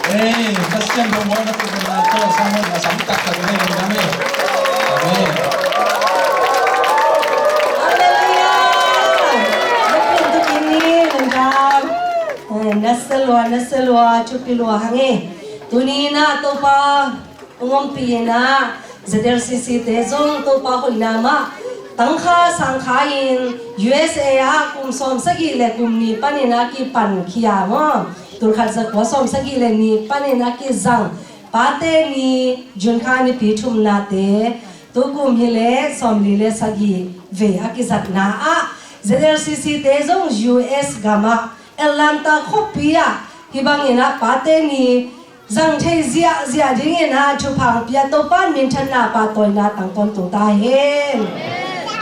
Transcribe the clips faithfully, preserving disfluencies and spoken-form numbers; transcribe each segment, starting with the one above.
Amen. Pasian dong maw na kum na to sa mo na sam tak tak ni na me. Amen. Halleluia. Nakin tu kini nangkam. Naselua naselua cupi lua hange. Tuni na Topa ungompi na Z L C C te zong Topa hoihna mah tangkha sangkha in U S A ah kum sawm sagih le kum ni panin a kipan khia maw. Tulkhat zakua sawm sagih le ni panin a kizang pate ni June kha nipi thumnate tukum hi le sawmli le sagih vei a kizatna ah Z L C C te zong U S gamah Atlanta khuapi ah hih bangin ah pate ni zang thei ziahziah dingin ah thupha pia Topan minthanna pahtawina tangtawn tung ta hen.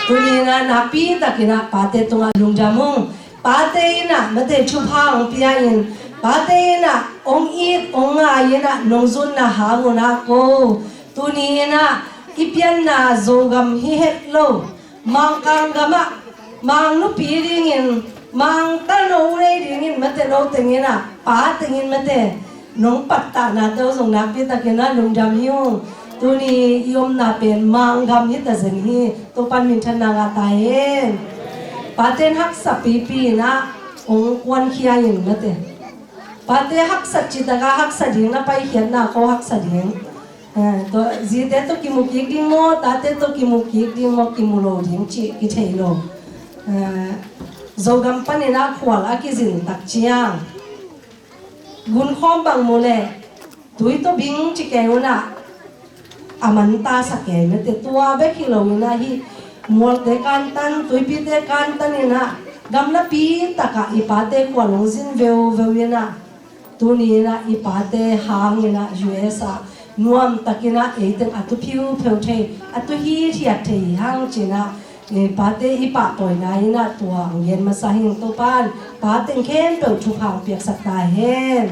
Tuni in ah nakpi takin ah pate tungah lungdam ung. Pate in ah mate thupha hong pia in pate in ah hong it hong ngai in ah nong zunna hang un ah ko. Tuni in ah i pianna Zogam hi het lo Mangkang gamah Mang nupi dingin Mang tano nei dingin mate no tengin ah pa tengin mate nong pattahna teu zong nakpi takin ah lungdam hi ung. Tuni i omna pen Mang gam hi ta zen hi. Topan minthanna ngah ta hen. Paten haksa pipi in ah hong kuankhia in mate pate haksa citaka haksa ding na paikhiatna ko haksa ding. Zite tawh kimu kik ding maw tate tawh kimu kik ding maw kimu lo ding cih kithei lo. Zogam panin ah khual a kizin tak ciang gunkhawm bang mu leh tui tawh bing ci kei un ah a manta sa kei mate tua bek hi lo in ah hih mualte kantan tuipite kantan in ah gamlapi takah i pate khual hong zin veuveu in ah tuni in ah i pate hang in ah U S ah nuam takin ah eiteng a tu phiupheu thei a tu hithiat thei hi hang ci in ah i pate i pahtawina in ah tua hong gen masa hi. Topan pateng khempeuh thupha hong piaksak ta hen.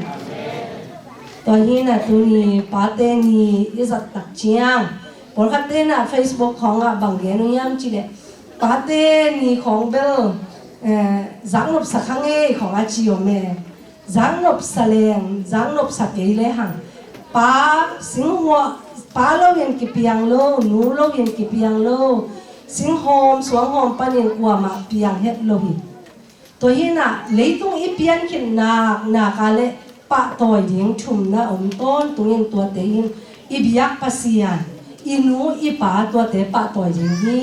Tua hi in ah tuni pate ni i zat tak ciang pawlkhatte in ah Facebook khawngah bang gen uh hiam ci leh pate ni khawng bel zaknop sa kha ngei khawng a ci om e. Zaknop sa leng zaknop sa kei le hang pa singhuah pa lo in kipiang lo nu lo in kipiang lo singhawm suanghawm panin kuamah piang het lo hi. Tua hi in ah leitung i pian khit nak nak a le pahtawi ding thumna om tawntungin tuate in i biak Pasian i nu i pa tuate pahtawi ding hi.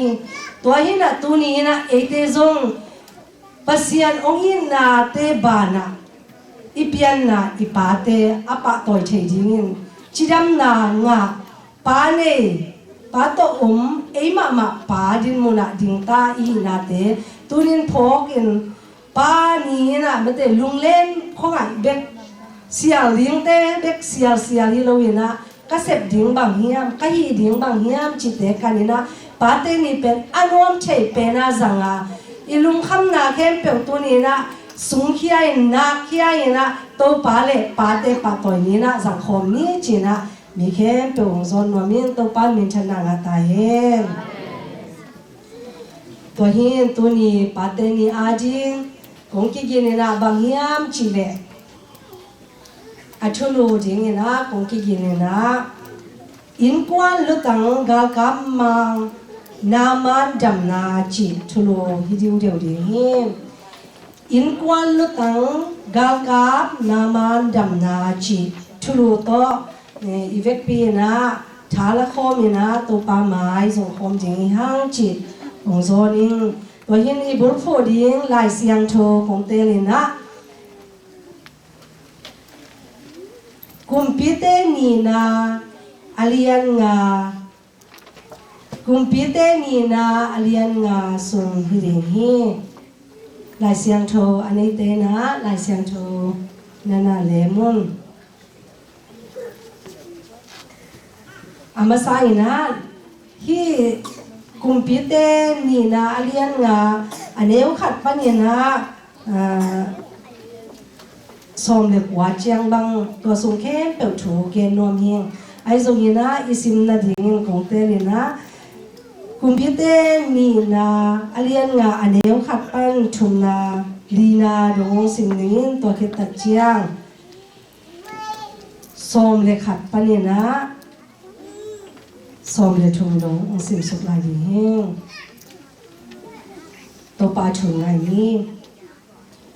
Tua hi in ah tuni in ah eite zong Pasian hong itnate banah i pianna i pate a pahtawi thei dingin cidamna ngah pa nei pa tawh om ei mahmah pa dinmunah dingta i hihnate tunin phawkin pa ni in ah mate lunglen khuangaih bek sial dingte bek sialsial hi lo in ah ka sep ding bang hiam ka hih ding bang hiam cite kan in ah pate ni pen a nuam thei pen a zang a i lungkhamna khempeuh tuni in ah sungkhia in nakkhia in ah Topa le pate pahtawi ni in ah zangkhawm ni ci in ah mi khempeuh hong zawn nuam in Topa minthanna ngah ta hen. Tua hi in tuni pate ni ading kong kigin in ah bang hiam ci leh a thulu ding in ah kong kigin in ah innkuan lutang galkap mang Naaman damna cih thulu hi diudeu ding hi. Innkuan lutang galkap Naaman damna cih thulu tawh i vekpi in ah thala khawm in ah Topa mai zong khawm ding hi hang cih hong zawn in tua hi in i bulphuh ding Lai Siangtho kong tel in ah Kumpite nihna a lian nga Kumpite nihna a lian nga sung hi ding hi. Lai Siangtho a neite in ah Lai Siangtho na na lem un. A masa in ah hih Kumpite nihna a lian nga a neu khat panin ah sawm le kua ciang bang tua sung khempeuh thu gen nuam hi. Ahi zongin ah i sim nadingin kong tel in ah Kumpite nihna a lian nga a neu khat pan thumna lina dong hong sim dingin tua khit tak ciang Sawm le khat panin ah sawm le thum dong hong simsuk lai ding hi. Topa thu ngai ni.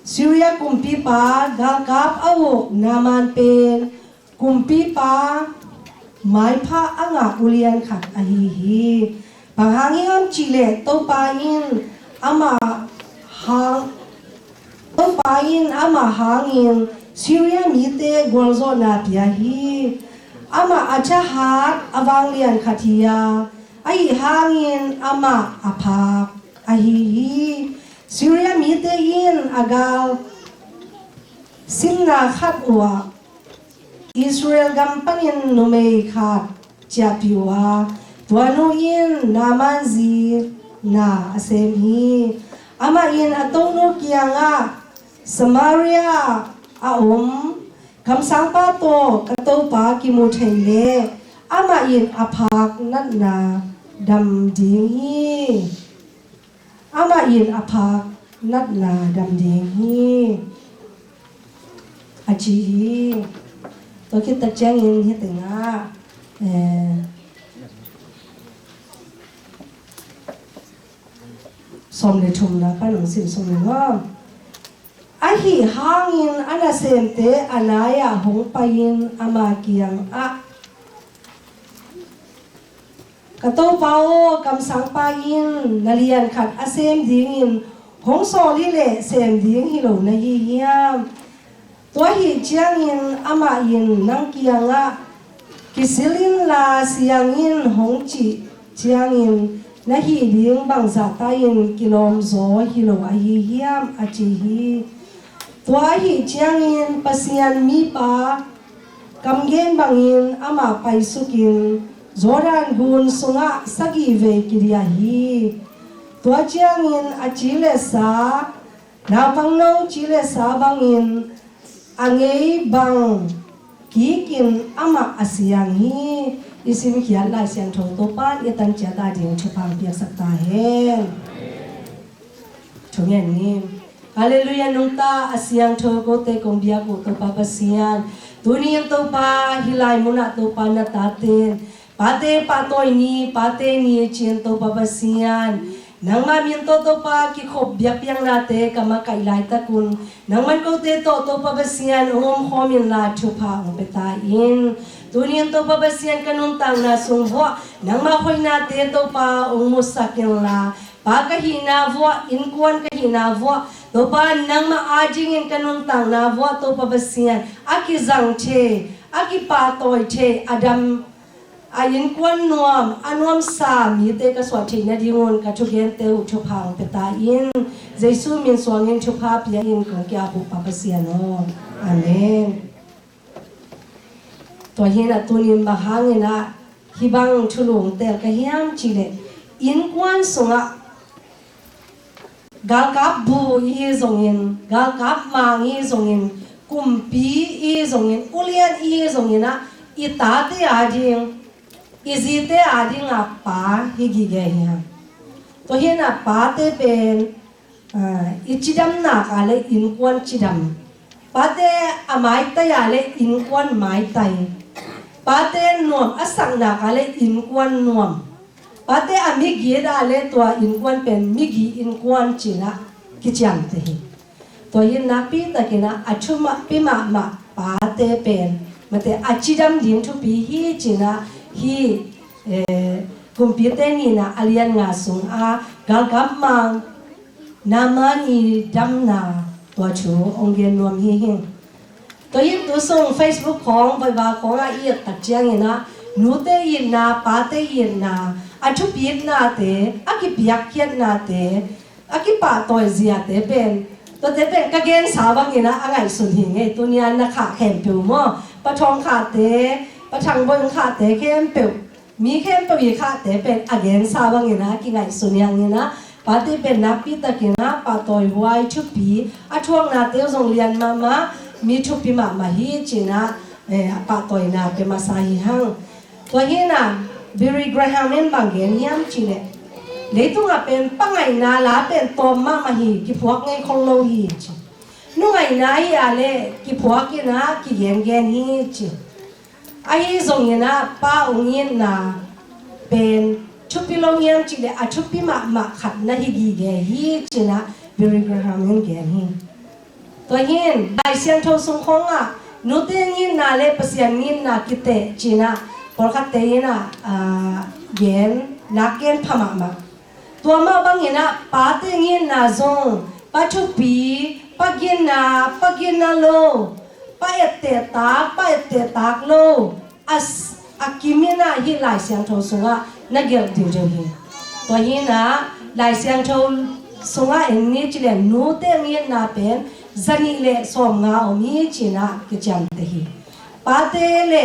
Syria kumpipa galkap a uk Naaman pen kumpipa maipha a ngah ulian khat ahi hi. Bang hang hiam cihleh Topa in amah hang Topa in amah hangin Syria mite gualzawhna pia hi. Amah a thahat a vanglian khat hi a, ahi hangin amah a phak ahi hi. Syria mite in a gal simna khat uah Israel gam panin numei khat ciahpih uh a, tua nu in Naaman zi na a sem hi. Amah in a tonu kiangah, Samaria a om kamsangpa tawh ka topa kimu thei leh amah in a phak natna dam ding hi. Amah in a phak natna dam ding hi, a ci hi. Tua khit tak ciangin hih tengah, eh, sawm le thumna pan hong simsuk ni maw. Ahi hangin a nasemte a nai-ah hong pai-in ama kiangah, Ka topa aw, kamsangpa in na lian khat a sem dingin hong sawl hi leh sem ding hi lo na hi hiam? Tua ahih ciangin amah in nang kiangah kisil inla siang in hong cih ciangin na hih ding bangzah ta-in kilawmzaw hi lo ahi hiam? A ci hi. Tua ahih ciangin Pasian mipa kamgen bangin amah paisukin Jordan gun sungah sagih vei kidiah hi. Tua ciangin a ci le sa, naupangno ci le sa bangin a ngei bang kikin amah a siang hi. I simkhiat Lai Siangtho Topa'n i tanciat ading thupha piaksak ta hen. Thungen ni. Halleluiah, nungta a siangtho kote kong biak uh Topa Pasian, tuni in Topa hih lai munah Topa na taten pate pahtawi ni, pate ni ci-in Topa Pasian, nangmah min tawh Topa kikhop biakpiaknate ka makaih laitakun nangman kote tawh Topa Pasian hong omkhawm inla thupha hong pia ta in. Tuni in Topa Pasian ka nuntakna sung vuah nangmah hoihnate Topa hong musak inla, pa ka hihna vuah, innkuan ka hihna vuah Topa nangmah adingin ka nuntakna vuah Topa Pasian a kizang thei, a kipahtawi thei, a dam, a innkuan nuam, a nuamsa mite ka suah theih nadingun ka thugente uh thupha hong pia ta in. Jesu min suangin thupha pia in kong ki-ap uh Pa Pasian aw. Amen. Tua hi-in ah tuni in bang hangin ah hih bang thulu hong teel ka hiam cihleh, innkuan sungah galkap bu i hi zongin, galkap mang i hi zongin, kumpi i hi zongin, ulian i hi zongin ah i tate ading, i zite ading ah pa hi gige hi hang. Tua hi-in ah pate pen, ah, i cidam nak leh innkuan cidam. Pate a maitai leh innkuan maitai. Pate nuam a sak nak leh innkuan nuam. Pate a migit leh tua innkuan pen migi innkuan ci-in ah kiciamteh hi. Tua hi-in nakpi takin ah a thupi mahmah pate pen, mate a cidam ding thupi hi ci-in ah hih, eh, Kumpite Nihna a lian nga sungah galkap mang Naaman i damna tua thu hong gen nuam hi hing. Tua hi-in tu sung Facebook khawng, Viber khawngah i et tak ciangin ah nute itna, pate itna, a thupitnate, a kipiakkhiatnate, a kipahtawi ziate pen, tuate pen ka gensa bangin ah a ngaihsun hi ngei. Tuni-a na khah khempeuh maw, Pa Thawng khahte, Pa Thang Boih khahte khempeuh, mi khempeuh i khahte pen a gensa bangin ah kingaihsun hi hangin ah, pate pen nakpi takin ah pahtawihuai thupi, a thuaknate uh zong lian mahmah, mi thupi mahmah hi ci-in ah, eh, a pahtawina pia masa hi hang. Tua hi-in ah Billy Graham in bang gen hiam cihleh, leitungah pen pangaihna la pen tawm mahmah hi, kiphuak ngei khol lo hi ci. Nungaihna hi a leh kiphuak in ah kigengen hi ci. Ahi zongin ah pa hong itna pen thupi lo hiam cih leh a thupi mahmah khat na hi gige hi ci-in ah Billy Graham in gen hi. Tua hi-in Lai Siangtho sung khawngah nute hong itna le Pasian hong itna kiteh ci-in ah pawlkhatte in ah, aa, gen, nak gen pha mahmah. Tua mah bangin ah pate hong itna zong pa thupi, pa ginna, pa ginna lo, pa etteh tak, pa etteh tak lo, a s-, a kimin ah hih Lai Siangtho sungah na gelh diudeu hi. Tua hi-in ah Lai Siangtho sungah en ni ci leh nute hong itna pen zanih le sawmnga om hi ci-in ah kiciamteh hi. Pate le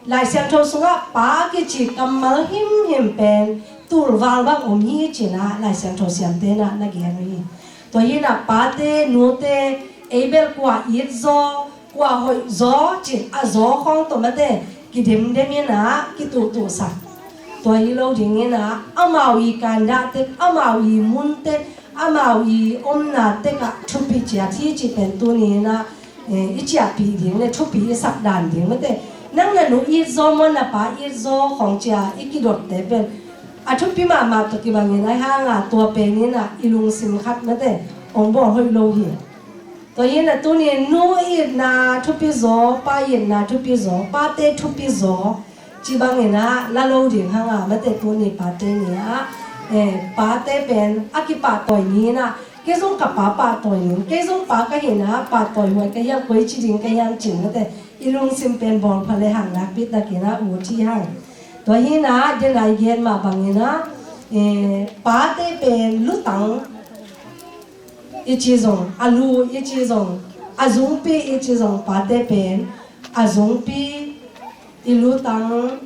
Lai Siangtho sungah pa a kici kammal himhim pen tulval bang om hi ci-in ah Lai Siangtho siamte in ah na gen uh hi. Tua hi-in ah pate, nute, ei bel kua it zaw, kua hoih zaw ci-in a zaw khawng tawh mate kidemdem in ah kituhtuhsak. Tua hi lo dingin ah amau i kandah tek, amau i mun tek, amau i omna tekah thupi ciat hi cih pen tuni-in ah, eh, i ciahpih ding le thupi i sak dan ding mate. Nang na nu it zaw maw, na pa it zaw khawng ci-a i kidotte pen a thupi mahmah tawh kibangin ahi hangah tua pen in ah i lungsim khat mate hong bawl hoih lo hi. Tua hi-in ah tuni nu itna thupi zaw, pa itna thupi zaw, pate thupi zaw, ci bangin ah la lo ding hangah mate tuni pate ni-ah, eh, pate pen a kipahtawi ni-in ah kei zong ka pa pahtawi ning, kei zong pa ka hi-in ah pahtawi huai ka hiam, koi ci ding ka hiam ci-in mate i lungsim pen bawlpha le hang nakpi takin ah ut hi hang. Tua hi-in ah den a i gen mah bangin ah, eh, pate pen lutang i ci zong, a lu i ci zong, a zungpi i ci zong, pate pen a zungpi, i lutang,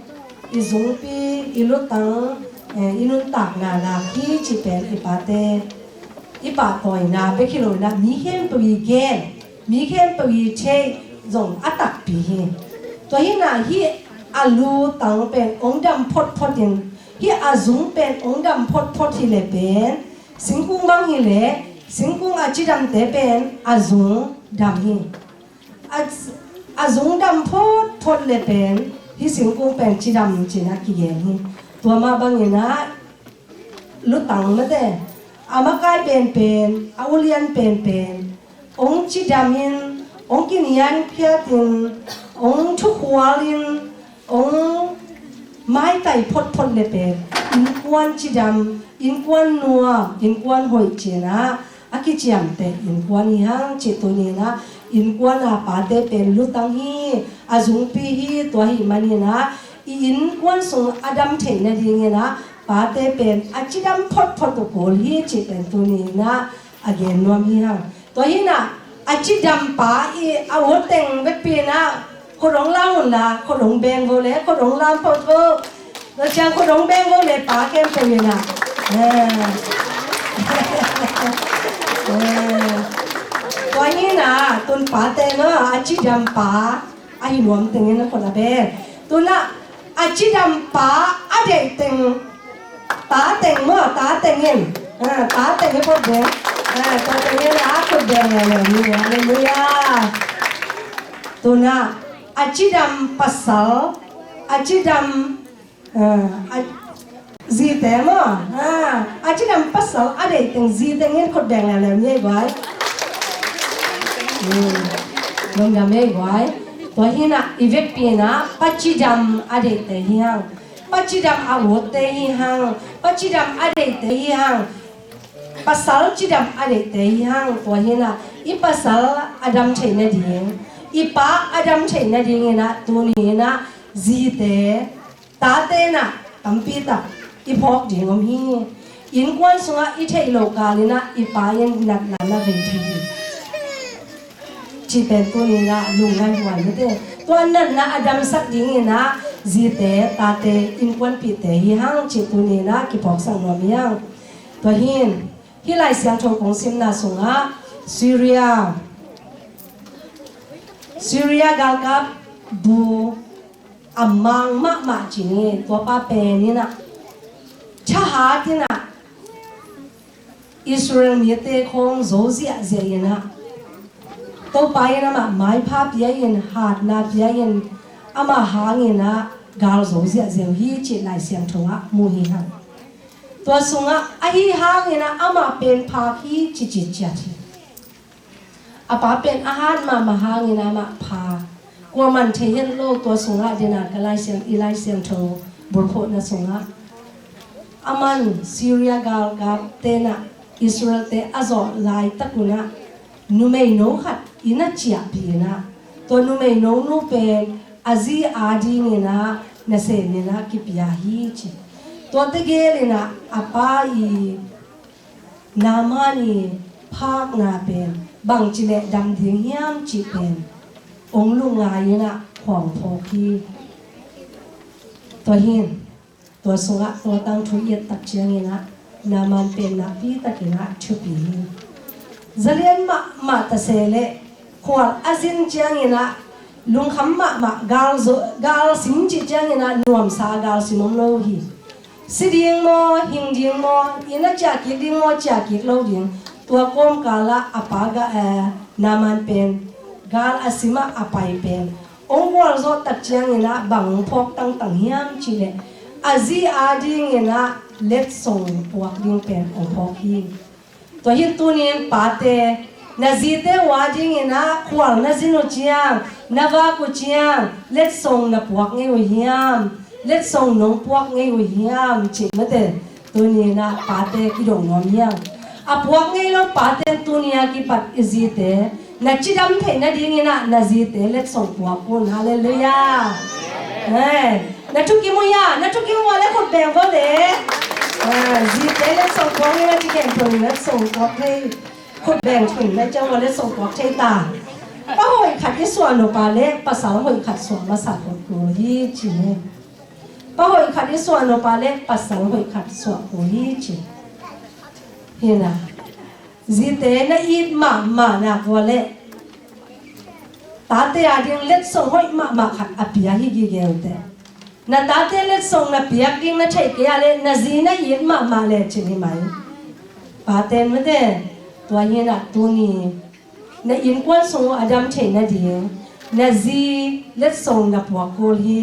i zungpi, i lutang, eh, i nuntakna lak hi cih pen i pate i pahtawina bek hi lo-in ah mi khempeuh i gen, mi khempeuh i theih zong a takpi hi. Tua hi-in ah hih a lutang pen hong dam photphot in, hih a zung pen hong dam photphot hi leh pen singkung bang hi leh singkung a cidamte pen a zung dam hi. A, a zung dam photphot le pen hih singkung pen cidam ci-in ah kigen hi. Tua mah bangin ah lutang mate, a makai penpen, a ulian penpen hong cidamin, hong kinian phiatin, hong thukhualin, hong maitai photphot le pen innkuan cidam, innkuan nuam, innkuan hoih ci-in ah a kiciamteh innkuan hi hang cih tuni-in ah innkuan a pate pen lutang hi, a zungpi hi. Tua ahih manin ah i innkuan sung a dam theih nadingin ah pate pen a cidam photphot uh kul hi cih pen tuni-in ah a gen nuam hi hang. Tua hi-in ah a cidam pa i a ut teng vekpi-in ah khut hong lam un la, khut hong beng vo le, khut hong lam phot vo. Tua ciang khut hong beng vo le pa khempeuh in ah. Eh. Eh. Tua hi-in ah tun pate maw, a cidam pa a hi nuam tengin a khut a beng. Tun ah a cidam pa a deih teng, ta teng maw, ta tengin. Ah, ta tengin khut beng. Ah, ta tengin a khut beng leuleu ni. Halleluiah. Tun ah a cidam pasal, a cidam, ah, a, zite maw, ah, a cidam pasal a deih teng zi tengin khut beng leuleu ni ei guai. Hmm. Lungdam ei guai. Tua hi-in ah i vekpi-in ah pa cidam a deihte hi hang, pa cidam a utte hi hang, pa cidam a deihte hi hang, pasal cidam a deihte hi hang. Tua hi-in ah i pasal a dam theih nading, i pa a dam theih nadingin ah tuni-in ah zite, tate in ah tampi tak i phawk ding om hi. Innkuan sungah i theih loh kalin ah i pa in natna na vei thei hi. Cih pen tuni-in ah lungngai huai mate. Tua natna a damsak dingin ah zite, tate, innkuanpihte hi hang cih tuni-in ah kiphawksak nuam hi hang. Tua hi-in hih Lai Siangtho kong simna sungah Syria, Syria galkap bu a mang mahmah ci ni, tua pa pen in ah thahat in ah Israel mite khawng zo ziahziah in ah Topa in amah maipha pia in, hatna pia in, Amah hangin ah gal zo ziahziah uh hi cih Lai Siangtho ah mu hi hang. Tua sungah ahi hangin ah amah pen phak hi ci ci ciat hi. A pa pen a hat mahmah hangin amah pha. Kuaman thei het lo. Tua sungah dena ka Lai Siang, i Lai Siangtho bulphuhna sungah aman Syria galkap tenah Israel te a zawh laitak unah numei no khat inn a ciahpih inah tua numei no nu pen a zi adingin ah nasem inah kipia hi ci. Tua tegel inah a pa i Naaman i phakna pen bangci leh dam ding hiam cih pen ong lungngai inah khua ong phawk hi. Tua hin tua sungah tua tangthu i et tak ciangin ah Naaman pen nakpi takin ah thupi hi. Zalian mahmah ta se leh khual a zin ciangin ah lungkham mahmah, gal zo, gal sim cih ciangin ah nuamsa gal sim om lo hi. Si ding maw, hing ding maw, inn a ciah kik ding maw, ciah kik lo ding, tua kawmkal ah a pa ga, eh, Naaman pen gal a sim ah a pai pen ong gualzawh tak ciangin ah bang ong phawk tangtang hiam cih leh a zi adingin ah letsong puak ding pen ong phawk hi. Tua hin tunin pate, na zite uh adingin ah khual na zin uh ciang, na vak uh ciang, letsong na puak ngei uh hiam? Letsong nong puak ngei uh hiam cih mate. Tunin ah pate kidong nuam hiam? A puak ngei lo pate tuni a kipat i zite na cidam theih nadingin ah na zite letsong puak un. Halleluiah. Eh, na thukim uh hia? Na thukim uh a le khut beng vo le. Eh, zite letsong puak ngei na ci ken thun letsong puak thei. Khut beng thun na ciang vo letsong puak thei ta. Pa hoih khat i suah nop a le pasal hoih khat suah masa khut kul hi ci hi. Pa hoih khat i suah nop a le pasal hoih khat suah kul hi ci. Hi na. Zite na it mahmah nak ua le tate ading letsong hoih mahmah khat a pia hi gige uh teh. Na tate letsong na piak ding na theih kei a le na zi na it mahmah le cin hi mai. Pate mate, tua hi na tuni na innkuan sung uh a dam theih nading na zi letsong na puak kul hi.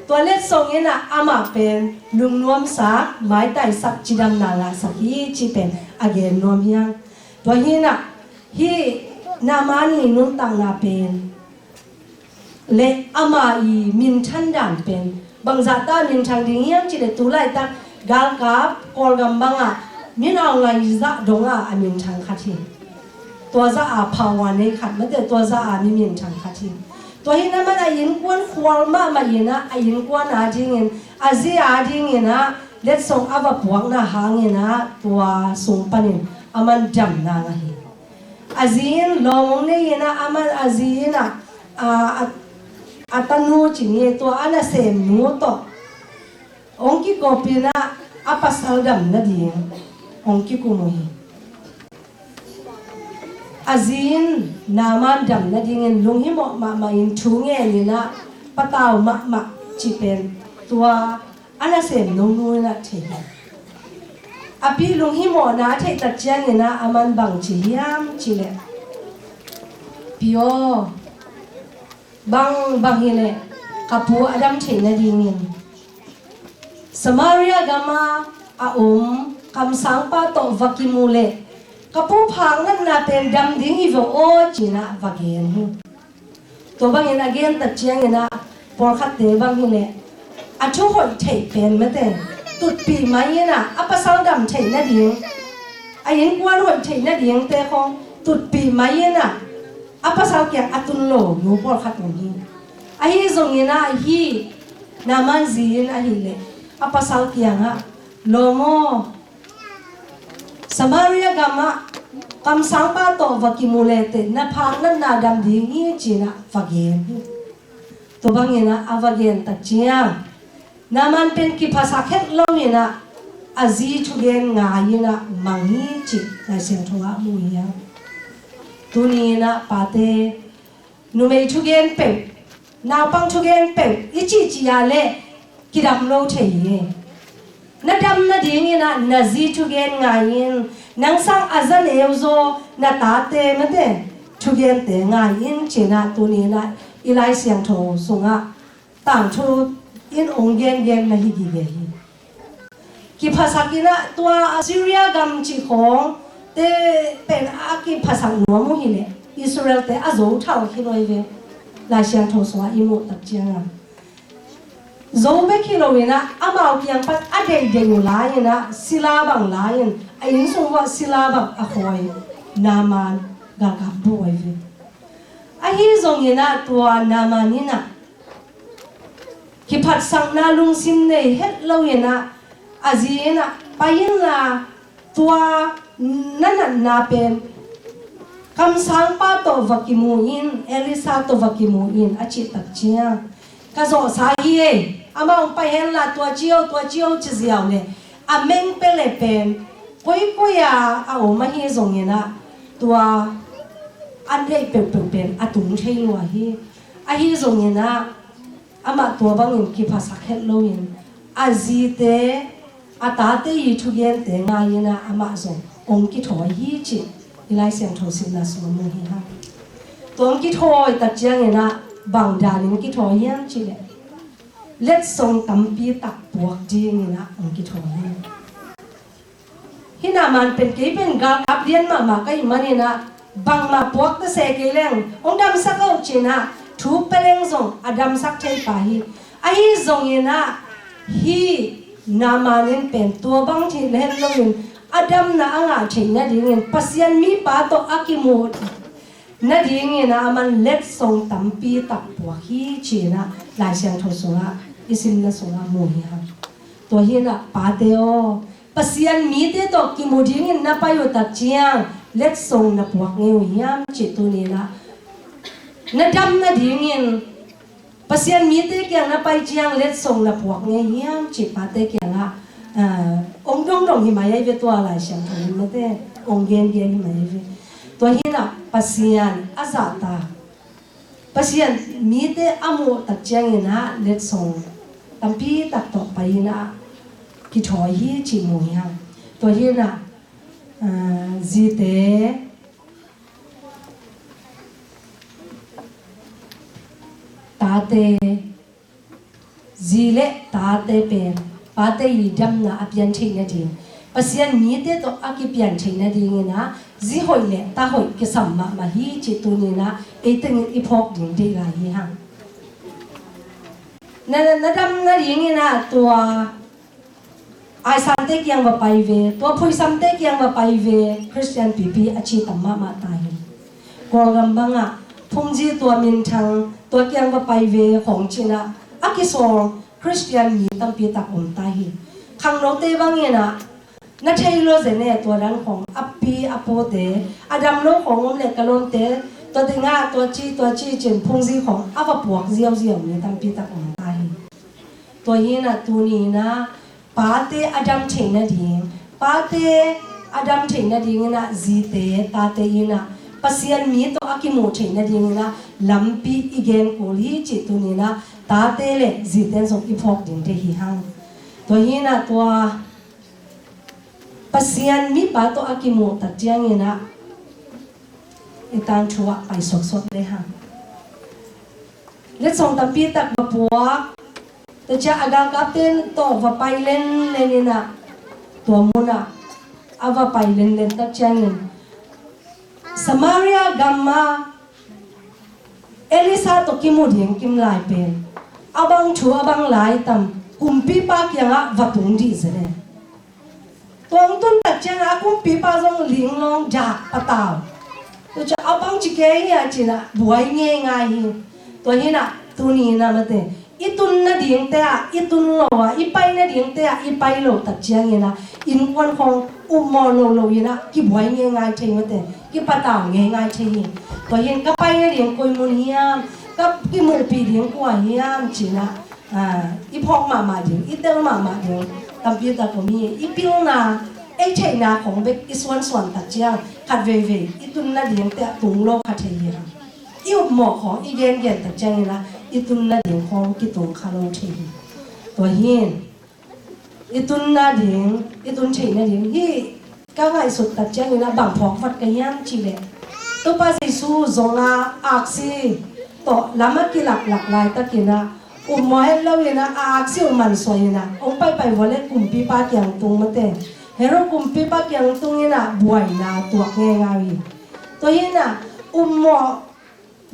Tua letsong in ah amah pen lungnuamsak, maitaisak, cidamna ngahsak hi cih pen a gen nuam hi hang. Tua hi na hih Naaman i nuntakna pen le ama i minthan dan pen bangzah ta minthang ding hiam cih leh tu laitak galkap Kawlgam bangah min au ngai zah dongah a minthang khat hi. Tua zah a power nei khat mate, tua zah a mi minthang khat hi. Tua hi na man a innkuan khual mahmah in ah a innkuan adingin a zi adingin ah letsong a va puakna hangin ah tua sung panin a man damna ngah hi. A zi in lawm hong nei in ah a man a zi in ah a, a, a tanu cin hi tua a nasemnu tawh hong kikop in ah a pasal dam nading hong kikum uh hi. A zi in Naaman dam nadingin lunghimawh mahmah in thu ngen in ah patau mahmah cih pen tua a nasemnu nu in ah thei hi. A pi lunghimawhna a theih tak ciangin ah a man bang ci hiam cih leh, pi aw, bang bang hi leh ka pu a dam theih nadingin Samaria gam ah a om kamsangpa tawh va kimu leh ka pu phak natna pen dam ding hi ve aw ci-in ah va gen hi. Tua bangin a gen tak ciangin ah pawlkhatte bang hi leh a thu hoih theih pen mate tutpih mai in ah a pasal dam theih nading, a innkuan hoih theih nadingte khong tutpih mai in ah a pasal kiang a tun lo nu pawlkhat om hi. Ahi zongin ah hih Naaman zi in ahih leh a pasal kiangah, lawm aw, Samaria gamah kamsangpa tawh va kimu leteh na phak natna dam ding hi ci-in ah va gen hi. Tua bangin ah a va gen tak ciang Naaman pen kiphasak het lo in ah a zi thugen ngai in ah mang hi cih Lai Siangtho ah mu hi hang. Tuni in ah pate, numei thugen peuh, naupang thugen peuh i cihcih ah leh kidam lo thei hi. Na dam nadingin ah na zi thugen ngai in, nang sang a za neuzaw na tate mate thugente ngai in ci-in ah tuni in ah i Lai Siangtho sungah tangthu in ong gengen na hi gige hi. Kiphasak in ah tua Assyria gam cih khawng te pen a kiphasak nuam uh hileh Israel te a zo thal khin uh hi ve. Lai Siangtho sungah i muh tak ciangin zo bek hi lo in ah amau kiang pan a deihdeih uh lai in ah sila bang lai in a inn sung uah sila bang a khawi Naaman galkap bu uh hi ve. Ahi zongin ah tua Naaman in ah kiphatsakna lungsim nei het lo in ah a zi in ah pai inla tua na natna pen kamsangpa tawh va kimu in, Elisa tawh va kimu in a cih tak ciang ka zawhsa hi ei. Amah hong pai henla tua ci o, tua ci o ci ziau le a meng pia le pen koikoi a a om ahi zongin ah tua an deih peuhpeuh pen a tung thei lua hi. Ahi zongin ah amah tua bangin kiphasak het lo in a zite a tate i thugente ngai in ah amah zong ong kithawi hi cih i Lai Siangtho simna sung mu hi hang. Tua ong kithawi tak ciangin ah bang danin kithawi hiam cih leh letsong tampi tak puak dingin ah ong kithawi hi. Hih Naaman pen kei pen galkap lian mahmah ka hih manin ah bangmah puak ta se kei leng hong damsak o ci-in ah thu pia leng zong a damsak thei pa hi. Ahi zongin ah hih Naaman in pen tua bang thil het lo in a damna a ngah theih nadingin Pasian mipa tawh a kimu nadingin ah aman letsong tampi tak puak hi ci-in ah Lai Siangtho sungah i simna sungah mu hi hang. Tua hi in ah pate aw, Pasian mite tawh kimu dingin na pai uh tak ciang letsong na puak ngei uh hiam cih tuni in ah na dam nadingin Pasian mite kiang na pai ciang letsong na puak ngei hiam cih pate kiangah ong dongdong hi mai ahi ve. Tua Lai Siangtho in mate ong gengen hi mai ahi ve. Tua hi in ah Pasian a zahtak Pasian mite a muh tak ciangin ah letsong tampi tak tawh pai in ah kithawi hi cih mu hi hang. Tua hi in ah zite tate zi le tate pen pate i damna a pian theih nading Pasian mite tawh a kipian theih nadingin ah zi hoih le ta hoih kisam mahmah hi cih tuni in ah ei tengin i phawk ding deih lai hi hang. Na, na dam nadingin ah tua aisante kiang va pai ve, tua phuisamte kiang va pai ve, Khristian pipi a ci tam mahmah ta hi. Kawlgam bangah phungzi tua minthang tua kiang va pai ve khawng ci-in ah a kisawl Khristian mi tampi tak om ta hi. Khangnote bangin ah na thei lo zen e, tua dan khawng a pi a pute a dam lo khawng om le ka lawmte tua tengah tua ci tua ci ci-in phungzi khawng a va puak ziauziau mi tampi tak om ta hi. Tua hi in ah tuni in ah pate a dam theih nading, pate a dam theih nadingin ah zite tate in ah Pasian mi tawh a kimuh theih nadingin ah lampi i gen kul hi cih tuni in ah tate le zite in zong i phawk ding deih hi hang. Tua hi in ah tua Pasian mipa tawh a kimuh tak ciangin ah i tangthu ah pai suaksuak le hang. Letsong tampi tak va puak. Tua ciang a galkapte tawh va pai lenlen in ah tua mun ah a va pai lenlen tak ciangin Samaria gam ah Elisa tawh kimu ding kim lai pen a bang thu a bang lai tam kumpipa kiangah va tung dih zen e. Tua hong tun tak ciangin a kumpipa zong linglawng dak patau. Tua ciang a bang ci kei hi a ci-in ah buai ngeingai hi. Tua hi in ah tuni in ah mate i tun nadingte ah i tun lo a, i pai nadingte ah i pai lo tak ciangin ah innkuan khawng upmawh lo lo in ah kibuai ngeingai thei mate, kipatau ngeingai thei hi. Tua hi in ka pai nading koi mun hiam, ka kimuhpih ding kua hiam ci-in ah i phawk mahmah ding, i tel mahmah ding tampi tak om hi. I pilna, ei theihna khawng bek i suansuan tak ciang khat veivei i tun nadingte ah tung lo kha thei hi hang. I upmawh khawng i gengen tak ciangin ah i tun nading khawng kitung kha lo thei hi. Tua hi in i tun nading, i tun theih nading hi. Ka ngaihsut tak ciangin ah bang phawk vat ka hiam cih leh Topa Jesu zong a aksi tawh lam a kilaklak laitakin ah Upmawh het lo in ah, a aksi uh mansuah in ah, hong paipai vua le kumpipa kiang tung mate. Herod kumpipa kiang tung in ah, buaina tuak ngeingai uh hi. Tua hi in ah, upmawh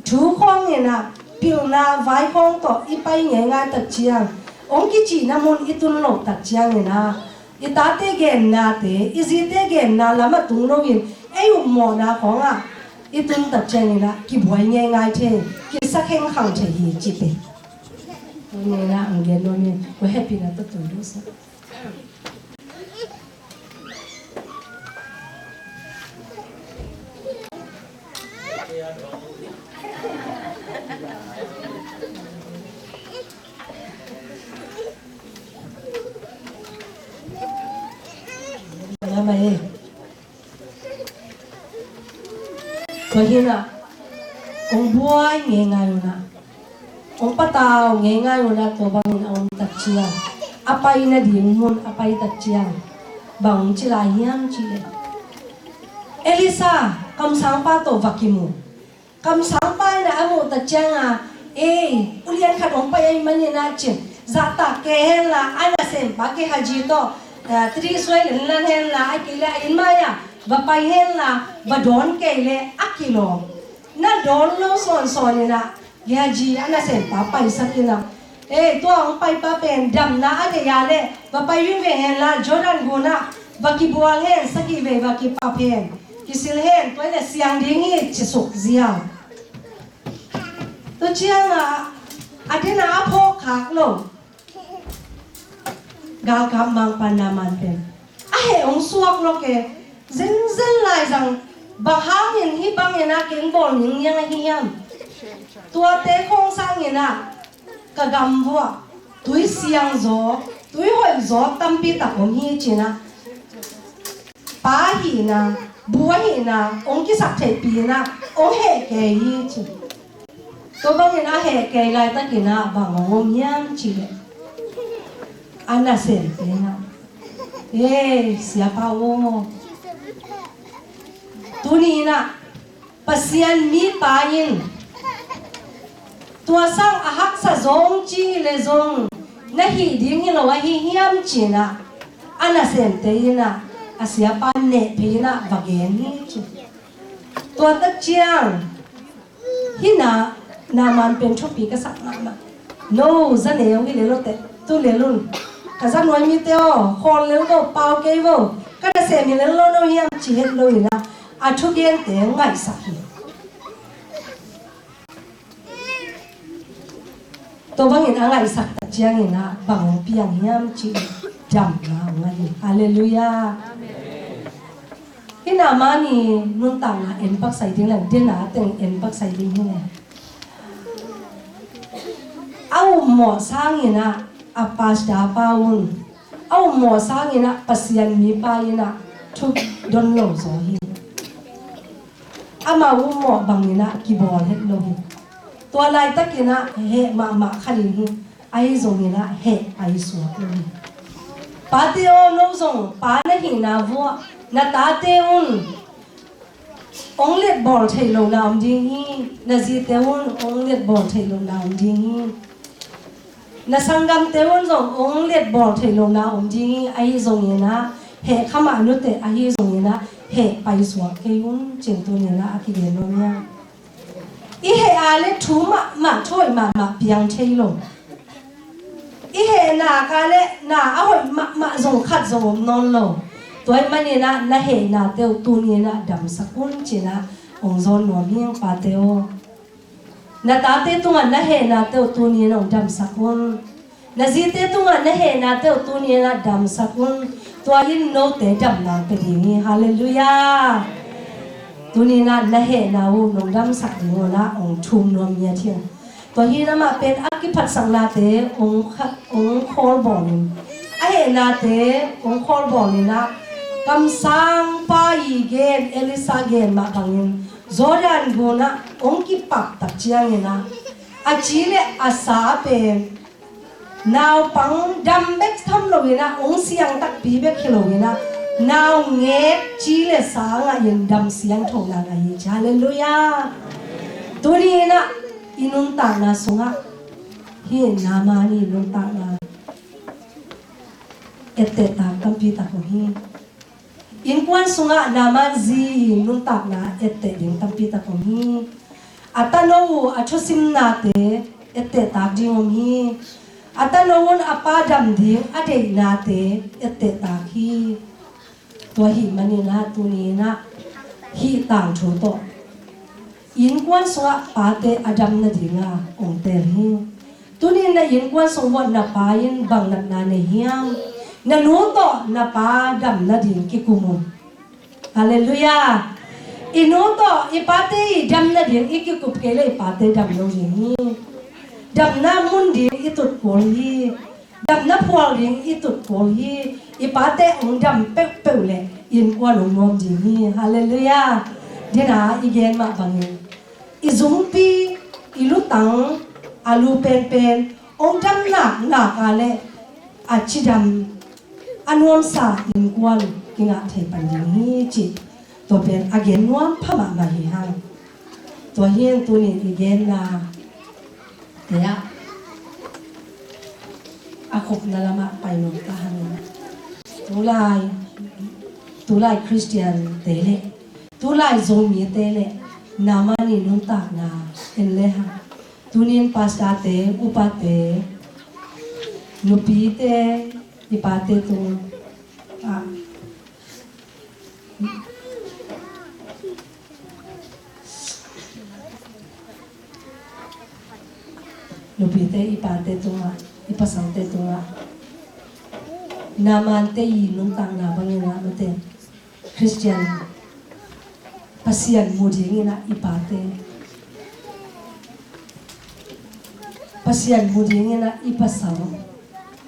thu khawng in ah, pilna vai khawng tawh i pai ngeingai tak ciang, hong kicihna mun i tun loh tak ciang in ah, i tate gennate, i zite genna lam ah tung loin, ei upmawhna khawngah i tun tak ciang in ah, kibuai ngeingai thei, kisakheng khang thei hi ci te. Tua ni in ah, ang gen nuam hi, kua hehpihna tawh tung ding sa. Tua hi in ah, hong buai ngeingai un ah, hong patau ngeingai un ah, tua bangin a om tak ciang, a pai nading mun a pai tak ciang, bang ci lai hiam cih leh, Elisha, kamsangpa tawh va kimu. Kamsangpa in ah a muh tak ciang a, ei, ulian khat hong pai ahih manin ah ci-in, zahtak kei hen la, a nasempa Gehazi tawh, ah, tiri suai lenlan hen la, a kei le a inn mai ah va pai hen la, va dawn kei le a kilawm. Na dawn lo sawnsawn in ah, Gehazi a nasempa paisak in ah, ei, tua hong paipa pen damna a deih a leh va pai vingveng hen la, Jordan gun ah va kibual hen, sagih vei va kipap hen, kisil hen, tua hi leh siang ding hi, ci suk ziau. Tua ciang a, a den a a phawk khak lo galkap mangpa Naaman pen a heh hong suak lawk e. Zenzen lai zang, bang hangin hih bangin a keng bawl ningniang ahi hiam? Tuate khawng sangin ah ka gam vuah tui siang zaw, tui hoih zaw tampi tak om hi ci-in ah, pa hihna, bu ahihna hong kisak theihpih in ah hong heh kei hi ci. Tua bangin a heh kei laitakin ah bang hong om hiam cih leh, a nasemte in ah, e, siapa aw, tuni in ah Pasian mipa in tua sang a haksa zong ci hi leh zong na hih ding hi lo ahi hiam ci-in ah, a nasemte in ah a siapa neh phei in ah va gen hi ci. Tua tak ciang, hih na, Naaman pen thupi ka sak mahmah. No za neu hi lel uh teh, tu lel un. Ka za nuai mite aw, khawl lel vo, pau kei vo. Ka nasem hi lel lo, no hiam ci het lo in ah, a thugente ngaihsak hi. Tua bangin a ngaihsak tak ciangin ah bang hong piang hiam cih leh, damna hong ngah hi. Halleluiah. Hih Naaman i nuntakna en pak sai ding leng, dena teng en pak sai ding hi leh, a upmawh sangin ah a pastor pa un, a upmawh sangin ah Pasian mipa in ah thu don lo zaw hi. Amau upmawh bangin ah kibawl het lo hi. Tua laitakin ah heh mahmah khat in hi, ahi zongin ah heh paisuak lo hi. Pate aw, no zong pa na hihna vuah na tate un hong letbawl theih lohna om ding hi. Na zite un hong letbawl theih lohna om ding hi. Na sanggamte un zong hong letbawl theih lohna om ding hi. Ahi zongin ah heh kha mah nuteh, ahi zongin ah heh paisuak kei un, ci-in tuni in ah a kigen nuam hi. I heh a leh thu mahmah, thu hoih mahmah piang thei lo. I heh nak a leh na a hoih mahmah zong khat zong om nawn lo. Tua ahih manin ah na heh nate uh tuni in ah damsak un, ci-in ah hong zawn nuam hi ing, pate aw. Na tate tungah na heh nate uh tuni in hong damsak un. Na zite tungah na heh nate uh tuni in ah damsak un. Tua in note damna pia ding hi. Halleluiah. Tuni in ah na heh na uh nong damsak ding un ah hong thum nuam ngiat hi ing. Tua hi in amah pen a kiphatsaknate hong kha-, hong khawlbawl in, a heh nate hong khawlbawl in ah, kamsangpa i gen, Elisha gen mah bangin Jordan gun ah hong kipap tak ciangin ah, a ci leh a sa pen naupang dam bek tham lo in ah, hong siang takpi bek hi lo in ah, naungek ci leh sa ngah in dam siangtho na ngah hi ci. Halleluiah. Tuni in ah i nuntakna sungah Hih Naaman ii nuntakna etteh tak tampi tak om hi. Innkuan sungah Naaman zi ii nuntakna etteh ding tampi tak om hi. A tano uh a thusimnate etteh tak ding om hi. A tano un a pa dam ding a deihnate etteh tak hi. Tua ahih manin ah tuni in ah hih tangthu tawh innkuan sungah pate a dam nadinga ong teel hi. Tuni in na innkuan sung uah na pa in bang natna nei hiam? Na nu tawh na pa dam nading kikum un. Halleluiah. I nu tawh i pate i dam nading i kikup kei leh i pate dam lo ding hi. Damna mun ding i tut kul hi. Damna phual ding i tut kul hi. I pate ong dam peuhpeuh leh innkuan ong nuam ding hi. Halleluiah. Dina i gen mah bangin i zungpi, i lutang, a lu penpen ong dam naknak a leh a cidam a nuamsa innkuan kingah thei pan ding hi cih tua pen a gen nuam pha mahmah hi hang. Tua hi in tuni in i genna te ah a khopna lamah pai nuam ta hang. Tulai, tulai Khristian te le tulai Zomite le Naaman ii nuntakna en le hang. Tuni in pastor te, upate, nupite, i pate tung ah, nupite i pate tungah, i pasalte tungah Naamante ii nuntakna bangin ah mate Khristian Pasian mu dingin ah i pate, Pasian mu dingin ah i pasal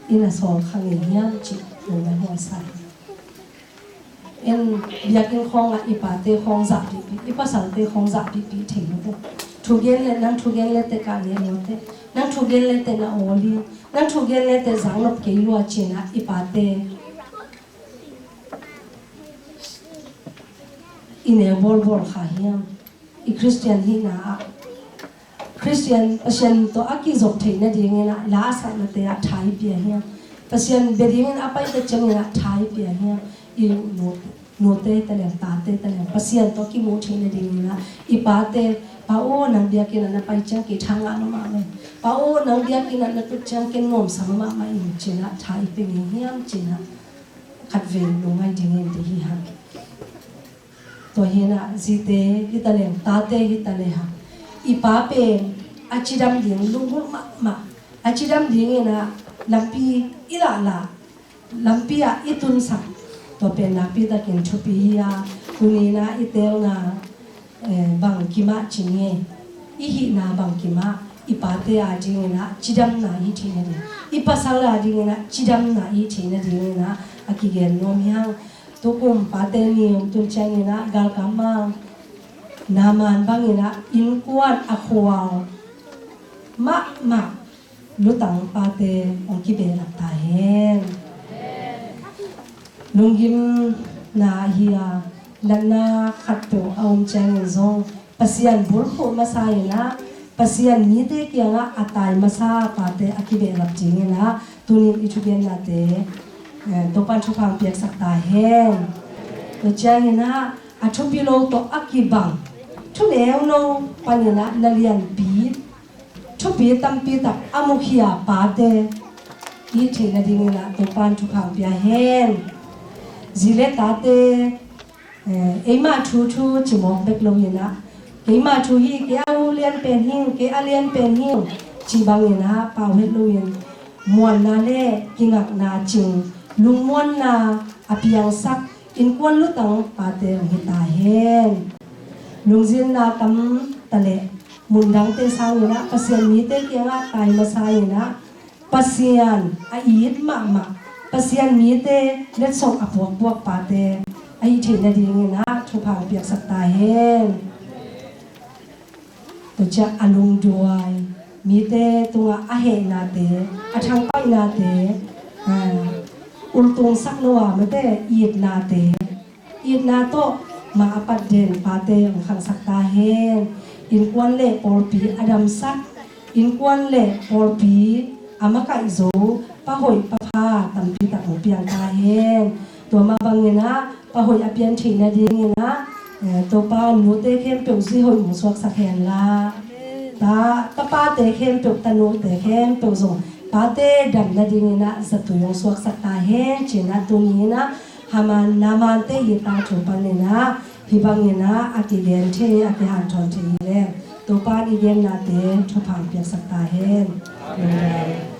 in a sawl kha ngei hiam cih nong na huaisa hi. En biakinn khawngah i pate khawng zahpihpih, i pasalte khawng zahpihpih thei lo te. Thugen le, nang thugen le te kah le lo te. Nang thugen le te na awl hi. Nang thugen le te zang nop kei lua ci-in ah i pate i neu bawlbawl kha hiam? I Khristian hihna ah Khristian Pasian tawh a kizop theih nadingin ah la a saknate ah tha i pia hiam? Pasian bia dingin a paite ciangin ah tha i pia hiam? I nu, nute taleng, tate taleng Pasian tawh kimuh theih nadingin ah i pate, pa aw, nang biakinn ah na pai ciang kei tha ngah mahmah ing. Pa aw, nang biakinn ah na tut ciang ken nuamsa mahmah ing ci-in ah tha i pia ngei hiam ci-in ah khatvei lungngai dingin deih hi hang. Tua hi in ah zite hi taleng, tate hi taleng, i pa pen a cidam ding lunggulh mahmah, a cidam dingin ah lampi i lahlah, lampi ah i tunsak, tua pen nakpi takin thupi hi a, tuni in ah i teelna eh, bangkim ah ci nge, i hihna bangkim ah i pate adingin ah cidamna i hih theih nading, i pasal adingin ah cidamna i hih theih nadingin ah a kigen nuam hi hang. Tukum Pate' Ni hong tun ciangin ah galkap mang Naaman bangin ah innkuan a khual mahmah lutang pate hong kibehlap ta hen. Lunggimna hi a, natna khatpeuh a om ciangin zong Pasian bulphuh masa in ah, Pasian mite kiangah a tai masa pate a kibehlap dingin ah tunin i thugennate, eh, Topa'n thupha hong piaksak ta hen. Tua ciangin ah a thupi lo tawh a kibang, thuneuno panin ah na lianpi, thupi tampi tak a mukhia pate i hih theih nadingin ah Topa'n thupha hong pia hen. Zi le tate, eh, eima thu thu ci mawk bek loin ah, keima thu hi, kei a u lian pen hi, kei a lian pen hi, ci bangin ah pau het loin muanna le kingakna cing, lungmuanna a piangsak innkuan lutang pate hong hi ta hen. Lungzinna tam ta leh mundangte sangin ah Pasian mite kiangah tai masa in ah Pasian a it mahmah, Pasian mite letsong a puakpuak pate a hih theih nadingin ah thupha hong piaksak ta hen. Tua ciang a lungduai, mite tungah a hehnate, a thangpaihnate, ah, ultungsak lo a mate itnate, itna tawh ma a patden pate hong khangsak ta hen. Innkuan le pawlpi a damsak, innkuan le pawlpi a makaih zo pa hoih pa pha tampi tak hong piang ta hen. Tua mah bangin ah pa hoih a pian theih nadingin ah, eh, Topa note khempeuh zui hoih hong suaksak hen la. Ta, tapate khempeuh, tanute khempeuh zong pate dam nadingin ah zatui hong suaksak ta hen ci-in ah tuni-in ah Haman Namante i tangthu panin ah hih bangin ah a kigen thei, a kihanthawn thei hi leh Topa in i gennate thupha hong piaksak ta hen. Amen.